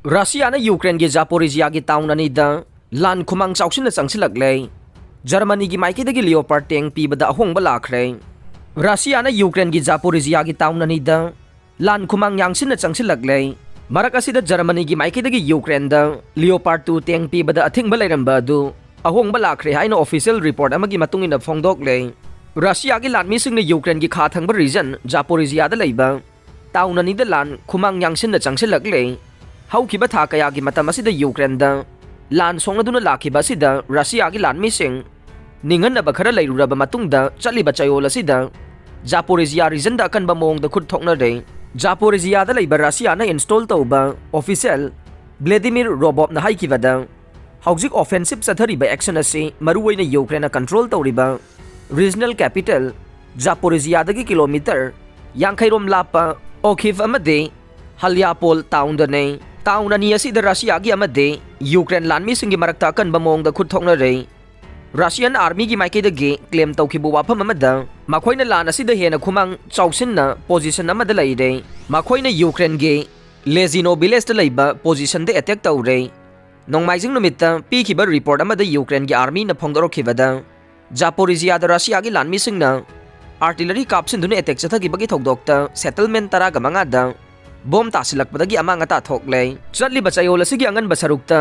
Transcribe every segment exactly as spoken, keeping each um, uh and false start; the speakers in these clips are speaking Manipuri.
ꯔꯁꯤꯌꯥꯅ ꯌꯨꯀ꯭ꯔꯦꯟꯒꯤ ꯖꯥꯄꯣꯔꯤꯖꯤꯌꯥꯒꯤ ꯇꯥꯎꯟ ꯑꯅꯤꯗ ꯂꯥꯟ ꯈꯨꯃꯥꯡ ꯆꯥꯎꯁꯤꯟꯅ ꯆꯪꯁꯤꯜꯂꯛꯂꯦ꯫ ꯖꯔꯃꯅꯤꯒꯤ ꯃꯥꯏꯀꯩꯗꯒꯤ ꯂꯤꯑꯣꯄꯥꯔꯗ ꯇꯦꯡ ꯄꯤꯕꯗ ꯑꯍꯣꯡꯕ ꯂꯥꯛꯈ꯭ꯔꯦ꯫ ꯔꯁꯤꯌꯥꯅ ꯌꯨꯀ꯭ꯔꯦꯟꯒꯤ ꯖꯥꯄꯣꯔꯤꯖꯤꯌꯥꯒꯤ ꯇꯥꯎꯟ ꯑꯅꯤꯗ ꯂꯥꯟ ꯈꯨꯃꯥꯡ ꯌꯥꯡꯁꯤꯟꯅ ꯆꯪꯁꯤꯜꯂꯛꯂꯦ꯫ ꯃꯔꯛ ꯑꯁꯤꯗ ꯖꯔꯃꯅꯤꯒꯤ ꯃꯥꯏꯀꯩꯗꯒꯤ ꯌꯨꯀ꯭ꯔꯦꯟꯗ ꯂꯤꯑꯣꯄꯥꯔꯗ ꯇꯨ ꯇꯦꯡ ꯄꯤꯕꯗ ꯑꯊꯤꯡꯕ ꯂꯩꯔꯝꯕ ꯑꯗꯨ ꯑꯍꯣꯡꯕ ꯂꯥꯛꯈ꯭ꯔꯦ ꯍꯥꯏꯅ ꯑꯣꯐꯤꯁꯤꯌꯦꯜ ꯔꯤꯄꯣꯔꯠ ꯑꯃꯒꯤ ꯃꯇꯨꯡ ꯏꯟꯅ ꯐꯣꯡꯗꯣꯛꯂꯦ꯫ ꯔꯁꯤꯌꯥꯒꯤ ꯂꯥꯟꯃꯤꯁꯤꯡꯅ ꯌꯨꯀ꯭ꯔꯦꯟꯒꯤ ꯈꯥ ꯊꯪꯕ ꯔꯤꯖꯟ ꯖꯥꯄꯣꯔꯤꯖꯤꯌꯥꯗ ꯂꯩꯕ ꯇꯥꯎꯟ ꯑꯅꯤꯗ ꯂꯥꯟ ꯈꯨꯃꯥꯡ ꯌꯥꯡꯁꯤꯟꯅ ꯆꯪꯁꯤꯜꯂꯛꯂꯦ꯫ ꯍꯧꯈꯤꯕ ꯊꯥ ꯀꯌꯥꯒꯤ ꯃꯇꯝ ꯑꯁꯤꯗ ꯌꯨꯀ꯭ꯔꯦꯟꯗ ꯂꯥꯟ ꯁꯣꯛꯅꯗꯨꯅ ꯂꯥꯛꯈꯤꯕ ꯑꯁꯤꯗ ꯔꯁꯤꯌꯥꯒꯤ ꯂꯥꯟꯃꯤꯁꯤꯡ ꯅꯤꯡꯍꯟꯅꯕ ꯈꯔ ꯂꯩꯔꯨꯔꯕ ꯃꯇꯨꯡꯗ ꯆꯠꯂꯤꯕ ꯆꯌꯣꯜ ꯑꯁꯤꯗ ꯖꯥꯄꯣꯔꯤꯖꯤꯌꯥ ꯔꯤꯖꯟꯗ ꯑꯀꯟꯕ ꯃꯑꯣꯡꯗ ꯈꯨꯠ ꯊꯣꯛꯅꯔꯦ꯫ ꯖꯥꯄꯣꯔꯤꯖꯤꯌꯥꯗ ꯂꯩꯕ ꯔꯁꯤꯌꯥꯅ ꯏꯟꯁꯇꯣꯜ ꯇꯧꯕ ꯑꯣꯐꯤꯁꯤꯌꯦꯜ ꯕ꯭ꯂꯦꯗꯤꯃꯤꯔ ꯔꯣꯕꯣꯞꯅ ꯍꯥꯏꯈꯤꯕꯗ, ꯍꯧꯖꯤꯛ ꯑꯣꯐꯦꯟꯁꯤꯞ ꯆꯠꯊꯔꯤꯕ ꯑꯦꯛꯁꯟ ꯑꯁꯤ ꯃꯔꯨꯑꯣꯏꯅ ꯌꯨꯀ꯭ꯔꯦꯟꯅ ꯀꯟꯇ꯭ꯔꯣꯜ ꯇꯧꯔꯤꯕ ꯔꯤꯖꯅꯦꯜ ꯀꯦꯄꯤꯇꯦꯜ ꯖꯥꯄꯣꯔꯤꯖꯤꯌꯥꯗꯒꯤ ꯀꯤꯂꯣꯃꯤꯇꯔ ꯌꯥꯡꯈꯩ ꯔꯣꯝ ꯂꯥꯞꯄ ꯑꯣꯈꯤꯚ ꯑꯃꯗꯤ ꯍꯂꯤꯌꯥꯄꯣꯜ ꯇꯥꯎꯟꯗꯅꯤ꯫ ꯇꯥꯎꯟ ꯑꯅꯤ ꯑꯁꯤꯗ ꯔꯁꯤꯌꯥꯒꯤ ꯑꯃꯗꯤ ꯌꯨꯀ꯭ꯔꯦꯟ ꯂꯥꯟꯃꯤꯁꯤꯡꯒꯤ ꯃꯔꯛꯇ ꯑꯀꯟꯕ ꯃꯑꯣꯡꯗ ꯈꯨꯠ ꯊꯣꯛꯅꯔꯦ꯫ ꯔꯁꯤꯌꯥꯟ ꯑꯥꯔꯃꯤꯒꯤ ꯃꯥꯏꯀꯩꯗꯒꯤ ꯀ꯭ꯂꯦꯝ ꯇꯧꯈꯤꯕ ꯋꯥꯐꯝ ꯑꯃꯗ, ꯃꯈꯣꯏꯅ ꯂꯥꯟ ꯑꯁꯤꯗ ꯍꯦꯟꯅ ꯈꯨꯃꯥꯡ ꯆꯥꯎꯁꯤꯟꯅ ꯄꯣꯖꯤꯁꯟ ꯑꯃꯗ ꯂꯩꯔꯦ꯫ ꯃꯈꯣꯏꯅ ꯌꯨꯀ꯭ꯔꯦꯟꯒꯤ ꯂꯦꯖꯤꯅꯣ ꯚꯤꯂꯦꯖꯇ ꯂꯩꯕ ꯄꯣꯖꯤꯁꯟꯗ ꯑꯦꯇꯦꯛ ꯇꯧꯔꯦ꯫ ꯅꯣꯡꯃꯥꯏꯖꯤꯡ ꯅꯨꯃꯤꯠꯇ ꯄꯤꯈꯤꯕ ꯔꯤꯄꯣꯔꯠ ꯑꯃꯗ ꯌꯨꯀ꯭ꯔꯦꯟꯒꯤ ꯑꯥꯔꯃꯤꯅ ꯐꯣꯡꯗꯣꯔꯛꯈꯤꯕꯗ, ꯖꯥꯄꯣꯔꯤꯖꯤꯌꯥꯗ ꯔꯁꯤꯌꯥꯒꯤ ꯂꯥꯟꯃꯤꯁꯤꯡꯅ ꯑꯥꯔꯇꯤꯂꯔꯤ ꯀꯥꯞꯁꯤꯟꯗꯨꯅ ꯑꯦꯇꯦꯛ ꯆꯠꯊꯈꯤꯕꯒꯤ ꯊꯧꯗꯣꯛꯇ ꯁꯦꯇꯜꯃꯦꯟ ꯇꯔꯥꯒ ꯃꯉꯥꯗ ꯕꯣꯝ ꯇꯥꯁꯤꯜꯂꯛꯄꯗꯒꯤ ꯑꯃꯥꯡ ꯑꯇꯥ ꯊꯣꯛꯂꯦ꯫ ꯆꯠꯂꯤꯕ ꯆꯌꯣꯜ ꯑꯁꯤꯒꯤ ꯑꯉꯟꯕ ꯁꯔꯨꯛꯇ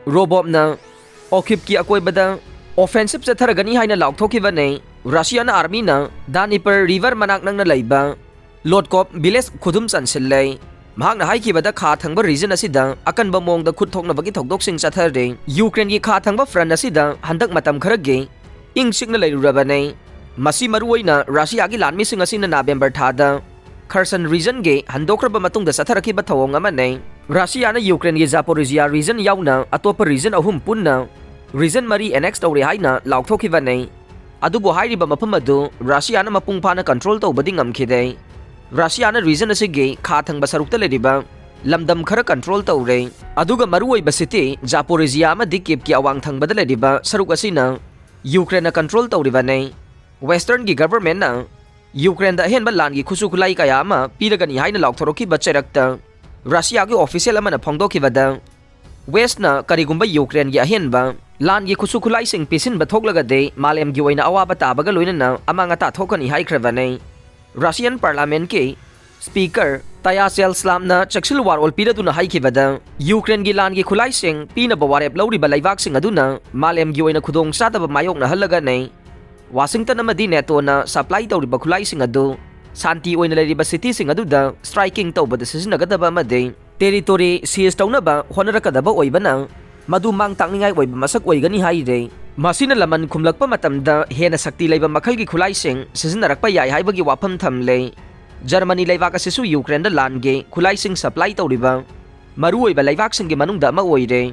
ꯔꯣꯕꯣꯞꯅ ꯑꯣꯈꯤꯞꯀꯤ ꯑꯀꯣꯏꯕꯗ ꯑꯣꯐꯦꯟꯁꯤꯞ ꯆꯠꯊꯔꯒꯅꯤ ꯍꯥꯏꯅ ꯂꯥꯎꯊꯣꯛꯈꯤꯕꯅꯤ꯫ ꯔꯁꯤꯌꯥꯟ ꯑꯥꯔꯃꯤꯅ ꯗꯥꯅꯤꯄꯔ ꯔꯤꯚꯔ ꯃꯅꯥꯛ ꯅꯛꯅ ꯂꯩꯕ ꯂꯣꯠꯀꯣꯞ ꯚꯤꯂꯦꯖ ꯈꯨꯗꯨꯝ ꯆꯟꯁꯤꯜꯂꯦ꯫ ꯃꯍꯥꯛꯅ ꯍꯥꯏꯈꯤꯕꯗ, ꯈꯥ ꯊꯪꯕ ꯔꯤꯖꯟ ꯑꯁꯤꯗ ꯑꯀꯟꯕ ꯃꯑꯣꯡꯗ ꯈꯨꯠ ꯊꯣꯛꯅꯕꯒꯤ ꯊꯧꯗꯣꯛꯁꯤꯡ ꯆꯠꯊꯔꯦ꯫ ꯌꯨꯀ꯭ꯔꯦꯟꯒꯤ ꯈꯥ ꯊꯪꯕ ꯐ꯭ꯔꯟ ꯑꯁꯤꯗ ꯍꯟꯗꯛ ꯃꯇꯝ ꯈꯔꯒꯤ ꯏꯪ ꯆꯤꯛꯅ ꯂꯩꯔꯨꯔꯕꯅꯤ꯫ ꯃꯁꯤ ꯃꯔꯨꯑꯣꯏꯅ ꯔꯁꯤꯌꯥꯒꯤ ꯂꯥꯟꯃꯤꯁꯤꯡ ꯑꯁꯤꯅ ꯅꯕꯦꯝꯕꯔ ꯊꯥꯗ ꯈꯔꯁꯟ ꯔꯤꯖꯟꯒꯤ ꯍꯟꯗꯣꯛꯈ꯭ꯔꯕ ꯃꯇꯨꯡꯗ ꯆꯠꯊꯔꯛꯈꯤꯕ ꯊꯧꯑꯣꯡ ꯑꯃꯅꯤ꯫ ꯔꯁꯤꯌꯥꯅ ꯌꯨꯀ꯭ꯔꯦꯟꯒꯤ ꯖꯥꯄꯣꯔꯤꯖꯤꯌꯥ ꯔꯤꯖꯟ ꯌꯥꯎꯅ ꯑꯇꯣꯞꯄ ꯔꯤꯖꯟ ꯑꯍꯨꯝ ꯄꯨꯟꯅ ꯔꯤꯖꯟ ꯃꯔꯤ ꯑꯦꯅꯦꯛꯁ ꯇꯧꯔꯦ ꯍꯥꯏꯅ ꯂꯥꯎꯊꯣꯛꯈꯤꯕꯅꯤ꯫ ꯑꯗꯨꯕꯨ ꯍꯥꯏꯔꯤꯕ ꯃꯐꯝ ꯑꯗꯨ ꯔꯁꯤꯌꯥꯅ ꯃꯄꯨꯡ ꯐꯥꯅ ꯀꯟꯇ꯭ꯔꯣꯜ ꯇꯧꯕꯗꯤ ꯉꯝꯈꯤꯗꯦ꯫ ꯔꯁꯤꯌꯥꯅ ꯔꯤꯖꯟ ꯑꯁꯤꯒꯤ ꯈꯥ ꯊꯪꯕ ꯁꯔꯨꯛꯇ ꯂꯩꯔꯤꯕ ꯂꯝꯗꯝ ꯈꯔ ꯀꯟꯇ꯭ꯔꯣꯜ ꯇꯧꯔꯦ, ꯑꯗꯨꯒ ꯃꯔꯨꯑꯣꯏꯕ ꯁꯤꯇꯤ ꯖꯥꯄꯣꯔꯤꯖꯤꯌꯥ ꯑꯃꯗꯤ ꯀꯤꯞꯀꯤ ꯑꯋꯥꯡ ꯊꯪꯕꯗ ꯂꯩꯔꯤꯕ ꯁꯔꯨꯛ ꯑꯁꯤꯅ ꯌꯨꯀ꯭ꯔꯦꯟꯅ ꯀꯟꯇ꯭ꯔꯣꯜ ꯇꯧꯔꯤꯕꯅꯤ꯫ ꯋꯦꯁꯇꯔꯟꯒꯤ ꯒꯚꯔꯟꯃꯦꯟꯠꯅ ꯌꯨꯀ꯭ꯔꯦꯟꯗ ꯑꯍꯦꯟꯕ ꯂꯥꯟꯒꯤ ꯈꯨꯠꯁꯨ ꯈꯨꯠꯂꯥꯏ ꯀꯌꯥ ꯑꯃ ꯄꯤꯔꯒꯅꯤ ꯍꯥꯏꯅ ꯂꯥꯎꯊꯣꯔꯛꯈꯤꯕ ꯆꯩꯔꯛꯇ ꯔꯁꯤꯌꯥꯒꯤ ꯑꯣꯐꯤꯁꯤꯌꯦꯜ ꯑꯃꯅ ꯐꯣꯡꯗꯣꯛꯈꯤꯕꯗ, ꯋꯦꯁ꯭ꯠꯅ ꯀꯔꯤꯒꯨꯝꯕ ꯌꯨꯀ꯭ꯔꯦꯟꯒꯤ ꯑꯍꯦꯟꯕ ꯂꯥꯟꯒꯤ ꯈꯨꯠꯁꯨ ꯈꯨꯠꯂꯥꯏꯁꯤꯡ ꯄꯤꯁꯤꯟꯕ ꯊꯣꯛꯂꯒꯗꯤ ꯃꯥꯂꯦꯝꯒꯤ ꯑꯣꯏꯅ ꯑꯋꯥꯕ ꯇꯥꯕꯒ ꯂꯣꯏꯅꯅ ꯑꯃꯥꯡ ꯑꯇꯥ ꯊꯣꯛꯀꯅꯤ ꯍꯥꯏꯈ꯭ꯔꯕꯅꯤ꯫ ꯔꯁꯤꯌꯥꯟ ꯄꯥꯔꯂꯥꯃꯦꯟꯠꯀꯤ ꯁ꯭ꯄꯤꯀꯔ ꯇꯌꯥꯆꯦꯜ ꯁ꯭ꯂꯥꯝꯅ ꯆꯦꯛꯁꯤꯜ ꯋꯥꯔꯣꯜ ꯄꯤꯔꯗꯨꯅ ꯍꯥꯏꯈꯤꯕꯗ, ꯌꯨꯀ꯭ꯔꯦꯟꯒꯤ ꯂꯥꯟꯒꯤ ꯈꯨꯠꯂꯥꯏꯁꯤꯡ ꯄꯤꯅꯕ ꯋꯥꯔꯦꯞ ꯂꯧꯔꯤꯕ ꯂꯩꯕꯥꯛꯁꯤꯡ ꯑꯗꯨꯅ ꯃꯥꯂꯦꯝꯒꯤ ꯑꯣꯏꯅ ꯈꯨꯗꯣꯡꯆꯥꯗꯕ ꯃꯥꯌꯣꯛꯅꯍꯜꯂꯒꯅꯤ꯫ ꯋꯥꯁꯤꯡꯇꯟ ꯑꯃꯗꯤ ꯅꯦꯇꯣꯅ ꯁꯄ꯭ꯂꯥꯏ ꯇꯧꯔꯤꯕ ꯈꯨꯠꯂꯥꯏꯁꯤꯡ ꯑꯗꯨ ꯁꯥꯟꯇꯤ ꯑꯣꯏꯅ ꯂꯩꯔꯤꯕ ꯁꯤꯇꯤꯁꯤꯡ ꯑꯗꯨꯗ ꯁ꯭ꯇ꯭ꯔꯥꯏꯀꯤꯡ ꯇꯧꯕꯗ ꯁꯤꯖꯤꯟꯅꯒꯗꯕ ꯑꯃꯗꯤ ꯇꯦꯔꯤꯇꯣꯔꯤ ꯁꯤꯖ ꯇꯧꯅꯕ ꯍꯣꯠꯅꯔꯛꯀꯗꯕ ꯑꯣꯏꯕꯅ, ꯃꯗꯨ ꯃꯥꯡ ꯇꯥꯛꯅꯤꯡꯉꯥꯏ ꯑꯣꯏꯕ ꯃꯁꯛ ꯑꯣꯏꯒꯅꯤ ꯍꯥꯏꯔꯦ꯫ ꯃꯁꯤꯅ ꯂꯃꯟ ꯈꯨꯝꯂꯛꯄ ꯃꯇꯝꯗ ꯍꯦꯟꯅ ꯁꯛꯇꯤ ꯂꯩꯕ ꯃꯈꯜꯒꯤ ꯈꯨꯠꯂꯥꯏꯁꯤꯡ ꯁꯤꯖꯤꯟꯅꯔꯛꯄ ꯌꯥꯏ ꯍꯥꯏꯕꯒꯤ ꯋꯥꯐꯝ ꯊꯝꯂꯦ꯫ ꯖꯔꯃꯅꯤ ꯂꯩꯕꯥꯛ ꯑꯁꯤꯁꯨ ꯌꯨꯀ꯭ꯔꯦꯟꯗ ꯂꯥꯟꯒꯤ ꯈꯨꯠꯂꯥꯏꯁꯤꯡ ꯁꯄ꯭ꯂꯥꯏ ꯇꯧꯔꯤꯕ ꯃꯔꯨꯑꯣꯏꯕ ꯂꯩꯕꯥꯛꯁꯤꯡꯒꯤ ꯃꯅꯨꯡꯗ ꯑꯃ ꯑꯣꯏꯔꯦ꯫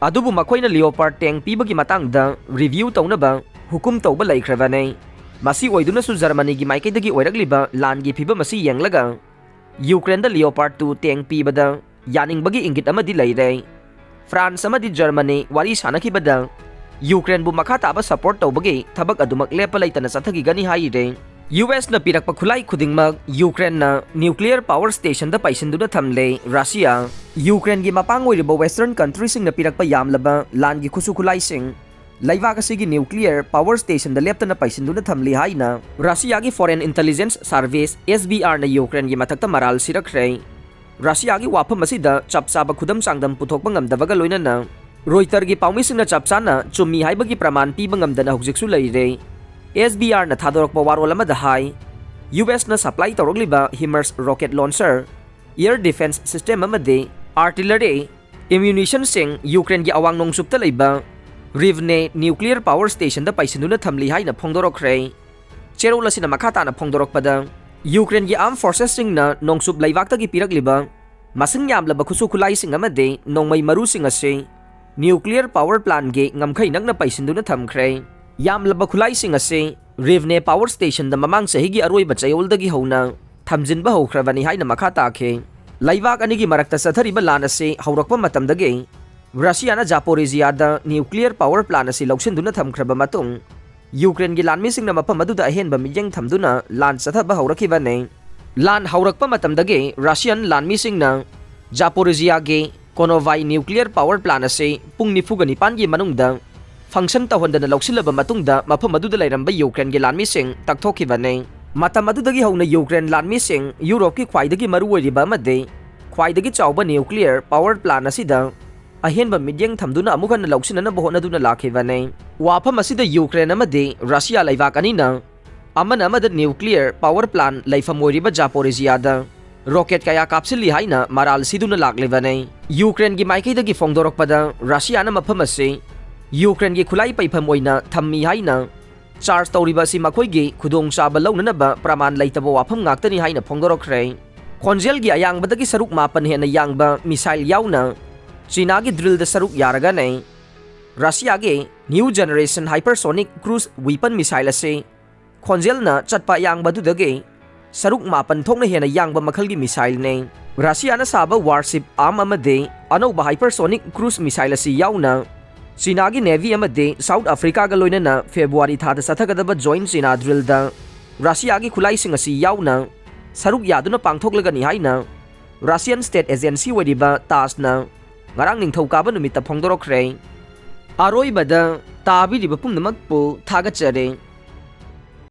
ꯑꯗꯨꯕꯨ ꯃꯈꯣꯏꯅ ꯂꯤꯑꯣꯄꯥꯔꯗ ꯇꯦꯡ ꯄꯤꯕꯒꯤ ꯃꯇꯥꯡꯗ ꯔꯤꯚ꯭ꯌꯨ ꯇꯧꯅꯕ ꯍꯨꯀꯨꯝ ꯇꯧꯕ ꯂꯩꯈ꯭ꯔꯕꯅꯤ꯫ ꯃꯁꯤ ꯑꯣꯏꯗꯨꯅꯁꯨ ꯖꯔꯃꯅꯤꯒꯤ ꯃꯥꯏꯀꯩꯗꯒꯤ ꯑꯣꯏꯔꯛꯂꯤꯕ ꯂꯥꯟꯒꯤ ꯐꯤꯚꯝ ꯑꯁꯤ ꯌꯦꯡꯂꯒ ꯌꯨꯀ꯭ꯔꯦꯟꯗ ꯂꯤꯑꯣꯄꯥꯔꯗ ꯇꯨ ꯇꯦꯡ ꯄꯤꯕꯗ ꯌꯥꯅꯤꯡꯕꯒꯤ ꯏꯪꯒꯤꯠ ꯑꯃꯗꯤ ꯂꯩꯔꯦ꯫ ꯐ꯭ꯔꯥꯟꯁ ꯑꯃꯗꯤ ꯖꯔꯃꯅꯤ ꯋꯥꯔꯤ ꯁꯥꯅꯈꯤꯕꯗ ꯌꯨꯀ꯭ꯔꯦꯟꯕꯨ ꯃꯈꯥ ꯇꯥꯕ ꯁꯄꯣꯔꯠ ꯇꯧꯕꯒꯤ ꯊꯕꯛ ꯑꯗꯨꯃꯛ ꯂꯦꯞꯄ ꯂꯩꯇꯅ ꯆꯠꯊꯈꯤꯒꯅꯤ ꯍꯥꯏꯔꯦ꯫ ꯌꯨ ꯑꯦꯁꯅ ꯄꯤꯔꯛꯄ ꯈꯨꯠꯂꯥꯏ ꯈꯨꯗꯤꯡꯃꯛ ꯌꯨꯀ꯭ꯔꯦꯟꯅ ꯅ꯭ꯌꯨꯀ꯭ꯂꯤꯌꯔ ꯄꯥꯋꯔ ꯁ꯭ꯇꯦꯁꯟꯗ ꯄꯩꯁꯤꯟꯗꯨꯅ ꯊꯝꯂꯦ꯫ ꯔꯁꯤꯌꯥ, ꯌꯨꯀ꯭ꯔꯦꯟꯒꯤ ꯃꯄꯥꯡ ꯑꯣꯏꯔꯤꯕ ꯋꯦꯁ꯭ꯇꯔꯟ ꯀꯟꯇ꯭ꯔꯤꯁꯤꯡꯅ ꯄꯤꯔꯛꯄ ꯌꯥꯝꯂꯕ ꯂꯥꯟꯒꯤ ꯈꯨꯠꯁꯨ ꯈꯨꯠꯂꯥꯏꯁꯤꯡ ꯂꯩꯕꯥꯛ ꯑꯁꯤꯒꯤ ꯅ꯭ꯌꯨꯀ꯭ꯂꯤꯌꯔ ꯄꯥꯋꯔ ꯁ꯭ꯇꯦꯁꯟꯗ ꯂꯦꯞꯇꯅ ꯄꯩꯁꯤꯟꯗꯨꯅ ꯊꯝꯂꯤ ꯍꯥꯏꯅ ꯔꯁꯤꯌꯥꯒꯤ ꯐꯣꯔꯦꯟ ꯏꯟꯇꯦꯂꯤꯖꯦꯟꯁ ꯁꯥꯔꯚꯤꯁ, ꯑꯦꯁ ꯕꯤ ꯑꯥꯔꯅ ꯌꯨꯀ꯭ꯔꯦꯟꯒꯤ ꯃꯊꯛꯇ ꯃꯔꯥꯜ ꯁꯤꯔꯛꯈ꯭ꯔꯦ꯫ ꯔꯁꯤꯌꯥꯒꯤ ꯋꯥꯐꯝ ꯑꯁꯤꯗ ꯆꯞ ꯆꯥꯕ ꯈꯨꯗꯝ ꯆꯥꯡꯗꯝ ꯄꯨꯊꯣꯛꯄ ꯉꯝꯗꯕꯒ ꯂꯣꯏꯅꯅ ꯔꯣꯏꯇꯔꯒꯤ ꯄꯥꯎꯃꯤꯁꯤꯡꯅ ꯆꯞ ꯆꯥꯅ ꯆꯨꯝꯃꯤ ꯍꯥꯏꯕꯒꯤ ꯄ꯭ꯔꯃꯥꯟ ꯄꯤꯕ ꯉꯝꯗꯅ ꯍꯧꯖꯤꯛꯁꯨ ꯂꯩꯔꯦ꯫ ꯑꯦꯁ ꯕꯤ ꯑꯥꯔꯅ ꯊꯥꯗꯣꯔꯛꯄ ꯋꯥꯔꯣꯜ ꯑꯃꯗ ꯍꯥꯏ, ꯌꯨ ꯑꯦꯁꯅ ꯁꯄ꯭ꯂꯥꯏ ꯇꯧꯔꯛꯂꯤꯕ HIMARS rocket launcher, air defence system ꯑꯃꯗꯤ ꯑꯥꯔꯇꯤꯂꯔꯤ ꯑꯦꯃ꯭ꯌꯨꯅꯤꯁꯟꯁꯤꯡ ꯌꯨꯀ꯭ꯔꯦꯟꯒꯤ ꯑꯋꯥꯡ ꯅꯣꯡꯆꯨꯞꯇ ꯂꯩꯕ ꯔꯤꯚꯅꯦ ꯅ꯭ꯌꯨꯀ꯭ꯂꯤꯌꯔ ꯄꯥꯋꯔ ꯁ꯭ꯇꯦꯁꯟꯗ ꯄꯩꯁꯤꯟꯗꯨꯅ ꯊꯝꯂꯤ ꯍꯥꯏꯅ ꯐꯣꯡꯗꯣꯔꯛꯈ꯭ꯔꯦ꯫ ꯆꯦꯔꯣꯜ ꯑꯁꯤꯅ ꯃꯈꯥ ꯇꯥꯅ ꯐꯣꯡꯗꯣꯔꯛꯄꯗ, ꯌꯨꯀ꯭ꯔꯦꯟꯒꯤ ꯑꯥꯔꯝ ꯐꯣꯔꯁꯦꯁꯁꯤꯡꯅ ꯅꯣꯡꯆꯨꯞ ꯂꯩꯕꯥꯛꯇꯒꯤ ꯄꯤꯔꯛꯂꯤꯕ ꯃꯁꯤꯡ ꯌꯥꯝꯂꯕ ꯈꯨꯠꯁꯨ ꯈꯨꯠꯂꯥꯏꯁꯤꯡ ꯑꯃꯗꯤ ꯅꯣꯡꯃꯩ ꯃꯔꯨꯁꯤꯡ ꯑꯁꯤ ꯅ꯭ꯌꯨꯀ꯭ꯂꯤꯌꯔ ꯄꯥꯋꯔ ꯄ꯭ꯂꯥꯟꯒꯤ ꯉꯝꯈꯩ ꯅꯛꯅ ꯄꯩꯁꯤꯟꯗꯨꯅ ꯊꯝꯈ꯭ꯔꯦ꯫ ꯌꯥꯝꯂꯕ ꯈꯨꯠꯂꯥꯏꯁꯤꯡ ꯑꯁꯤ ꯔꯤꯚꯅꯦ ꯄꯥꯋꯔ ꯁ꯭ꯇꯦꯁꯟꯗ ꯃꯃꯥꯡ ꯆꯍꯤꯒꯤ ꯑꯔꯣꯏꯕ ꯆꯌꯣꯜꯗꯒꯤ ꯍꯧꯅ ꯊꯝꯖꯤꯟꯕ ꯍꯧꯈ꯭ꯔꯕꯅꯤ ꯍꯥꯏꯅ ꯃꯈꯥ ꯇꯥꯈꯤ꯫ ꯂꯩꯕꯥꯛ ꯑꯅꯤꯒꯤ ꯃꯔꯛꯇ ꯆꯠꯊꯔꯤꯕ ꯂꯥꯟ ꯑꯁꯤ ꯍꯧꯔꯛꯄ ꯃꯇꯝꯗꯒꯤ ꯔꯁꯤꯌꯥꯅ ꯖꯥꯄꯣꯔꯤꯖꯤꯌꯥꯗ ꯅ꯭ꯌꯨꯀ꯭ꯂꯤꯌꯔ ꯄꯥꯋꯔ ꯄ꯭ꯂꯥꯟ ꯑꯁꯤ ꯂꯧꯁꯤꯟꯗꯨꯅ ꯊꯝꯈ꯭ꯔꯕ ꯃꯇꯨꯡ, ꯌꯨꯀ꯭ꯔꯦꯟꯒꯤ ꯂꯥꯟꯃꯤꯁꯤꯡꯅ ꯃꯐꯝ ꯑꯗꯨꯗ ꯑꯍꯦꯟꯕ ꯃꯤꯠꯌꯦꯡ ꯊꯝꯗꯨꯅ ꯂꯥꯟ ꯆꯠꯊꯕ ꯍꯧꯔꯛꯈꯤꯕꯅꯤ꯫ ꯂꯥꯟ ꯍꯧꯔꯛꯄ ꯃꯇꯝꯗꯒꯤ ꯔꯁꯤꯌꯟ ꯂꯥꯟꯃꯤꯁꯤꯡꯅ ꯖꯥꯄꯣꯔꯤꯖꯤꯌꯥꯒꯤ ꯀꯣꯅꯣꯚꯥꯏ ꯅ꯭ꯌꯨꯀ꯭ꯂꯤꯌꯔ ꯄꯥꯋꯔ ꯄ꯭ꯂꯥꯟ ꯑꯁꯤ ꯄꯨꯡ ꯅꯤꯐꯨꯒ ꯅꯤꯄꯥꯟꯒꯤ ꯃꯅꯨꯡꯗ ꯐꯪꯁꯟ ꯇꯧꯍꯟꯗꯅ ꯂꯧꯁꯤꯜꯂꯕ ꯃꯇꯨꯡꯗ, ꯃꯐꯝ ꯑꯗꯨꯗ ꯂꯩꯔꯝꯕ ꯌꯨꯀ꯭ꯔꯦꯟꯒꯤ ꯂꯥꯟꯃꯤꯁꯤꯡ ꯇꯛꯊꯣꯛꯈꯤꯕꯅꯤ꯫ ꯃꯇꯝ ꯑꯗꯨꯗꯒꯤ ꯍꯧꯅ ꯌꯨꯀ꯭ꯔꯦꯟ ꯂꯥꯟꯃꯤꯁꯤꯡ ꯌꯨꯔꯣꯞꯀꯤ ꯈ꯭ꯋꯥꯏꯗꯒꯤ ꯃꯔꯨꯑꯣꯏꯔꯤꯕ ꯑꯃꯗꯤ ꯈ꯭ꯋꯥꯏꯗꯒꯤ ꯆꯥꯎꯕ ꯅ꯭ꯌꯨꯀ꯭ꯂꯤꯌꯔ ꯄꯥꯋꯔ ꯄ꯭ꯂꯥꯟ ꯑꯁꯤꯗ ꯑꯍꯦꯟꯕ ꯃꯤꯠꯌꯦꯡ ꯊꯝꯗꯨꯅ ꯑꯃꯨꯛ ꯍꯟꯅ ꯂꯧꯁꯤꯟꯅꯅꯕ ꯍꯣꯠꯅꯗꯨꯅ ꯂꯥꯛꯈꯤꯕꯅꯤ꯫ ꯋꯥꯐꯝ ꯑꯁꯤꯗ ꯌꯨꯀ꯭ꯔꯦꯟ ꯑꯃꯗꯤ ꯔꯁꯤꯌꯥ ꯂꯩꯕꯥꯛ ꯑꯅꯤꯅ ꯑꯃꯅ ꯑꯃꯗ ꯅ꯭ꯌꯨꯀ꯭ꯂꯤꯌꯔ ꯄꯥꯋꯔ ꯄ꯭ꯂꯥꯟ ꯂꯩꯐꯝ ꯑꯣꯏꯔꯤꯕ ꯖꯥꯄꯣꯔꯤꯖꯤꯌꯥꯗ ꯔꯣꯀꯦꯠ ꯀꯌꯥ ꯀꯥꯞꯁꯤꯜꯂꯤ ꯍꯥꯏꯅ ꯃꯔꯥꯜ ꯁꯤꯗꯨꯅ ꯂꯥꯛꯂꯤꯕꯅꯤ꯫ ꯌꯨꯀ꯭ꯔꯦꯟꯒꯤ ꯃꯥꯏꯀꯩꯗꯒꯤ ꯐꯣꯡꯗꯣꯔꯛꯄꯗ, ꯔꯁꯤꯌꯥꯅ ꯃꯐꯝ ꯑꯁꯤ ꯌꯨꯀ꯭ꯔꯦꯟꯒꯤ ꯈꯨꯠꯂꯥꯏ ꯄꯩꯐꯝ ꯑꯣꯏꯅ ꯊꯝꯃꯤ ꯍꯥꯏꯅ ꯆꯥꯔꯖ ꯇꯧꯔꯤꯕ ꯑꯁꯤ ꯃꯈꯣꯏꯒꯤ ꯈꯨꯗꯣꯡꯆꯥꯕ ꯂꯧꯅꯅꯕ ꯄ꯭ꯔꯃꯥꯟ ꯂꯩꯇꯕ ꯋꯥꯐꯝ ꯉꯥꯛꯇꯅꯤ ꯍꯥꯏꯅ ꯐꯣꯡꯗꯣꯔꯛꯈ꯭ꯔꯦ꯫ ꯈꯣꯟꯖꯦꯜꯒꯤ ꯑꯌꯥꯡꯕꯗꯒꯤ ꯁꯔꯨꯛ ꯃꯥꯄꯟ ꯍꯦꯟꯅ ꯌꯥꯡꯕ ꯃꯤꯁꯥꯏꯜ ꯌꯥꯎꯅ ꯆꯤꯅꯥꯒꯤ ꯗ꯭ꯔꯤꯜꯗ ꯁꯔꯨꯛ ꯌꯥꯔꯒꯅꯤ꯫ ꯔꯁꯤꯌꯥꯒꯤ New Generation Hypersonic Cruise Weapon Missile ꯑꯁꯤ ꯈꯣꯟꯖꯦꯜꯅ ꯆꯠꯄ ꯑꯌꯥꯡꯕ ꯑꯗꯨꯗꯒꯤ ꯁꯔꯨꯛ ꯃꯥꯄꯟ ꯊꯣꯛꯅ ꯍꯦꯟꯅ ꯌꯥꯡꯕ ꯃꯈꯜꯒꯤ ꯃꯤꯁꯥꯏꯜꯅꯤ꯫ ꯔꯁꯤꯌꯥꯅ ꯁꯥꯕ Warship Arm ꯑꯃꯗꯤ ꯑꯅꯧꯕ Hypersonic Cruise Missile ꯑꯁꯤ ꯌꯥꯎꯅ ꯆꯤꯅꯥꯒꯤ ꯅꯦꯚꯤ ꯑꯃꯗꯤ ꯁꯥꯎꯠ ꯑꯐ꯭ꯔꯤꯀꯥꯒ ꯂꯣꯏꯅꯅ ꯐꯦꯕ꯭ꯔꯨꯋꯥꯔꯤ ꯊꯥꯗ ꯆꯠꯊꯒꯗꯕ ꯖꯣꯏꯟ ꯆꯤꯅꯥ ꯗ꯭ꯔꯤꯜꯗ ꯔꯁꯤꯌꯥꯒꯤ ꯈꯨꯠꯂꯥꯏꯁꯤꯡ ꯑꯁꯤ ꯌꯥꯎꯅ ꯁꯔꯨꯛ ꯌꯥꯗꯨꯅ ꯄꯥꯡꯊꯣꯛꯂꯒꯅꯤ ꯍꯥꯏꯅ ꯔꯁꯤꯌꯟ ꯁ꯭ꯇꯦꯠ ꯑꯦꯖꯦꯟꯁꯤ ꯑꯣꯏꯔꯤꯕ ꯇꯥꯁꯅ ꯉꯔꯥꯡ ꯅꯤꯡꯊꯧꯀꯥꯕ ꯅꯨꯃꯤꯠꯇ ꯐꯣꯡꯗꯣꯔꯛꯈ꯭ꯔꯦ꯫ ꯑꯔꯣꯏꯕꯗ ꯇꯥꯕꯤꯔꯤꯕ ꯄꯨꯝꯅꯃꯛꯄꯨ ꯊꯥꯒꯠꯆꯔꯤ꯫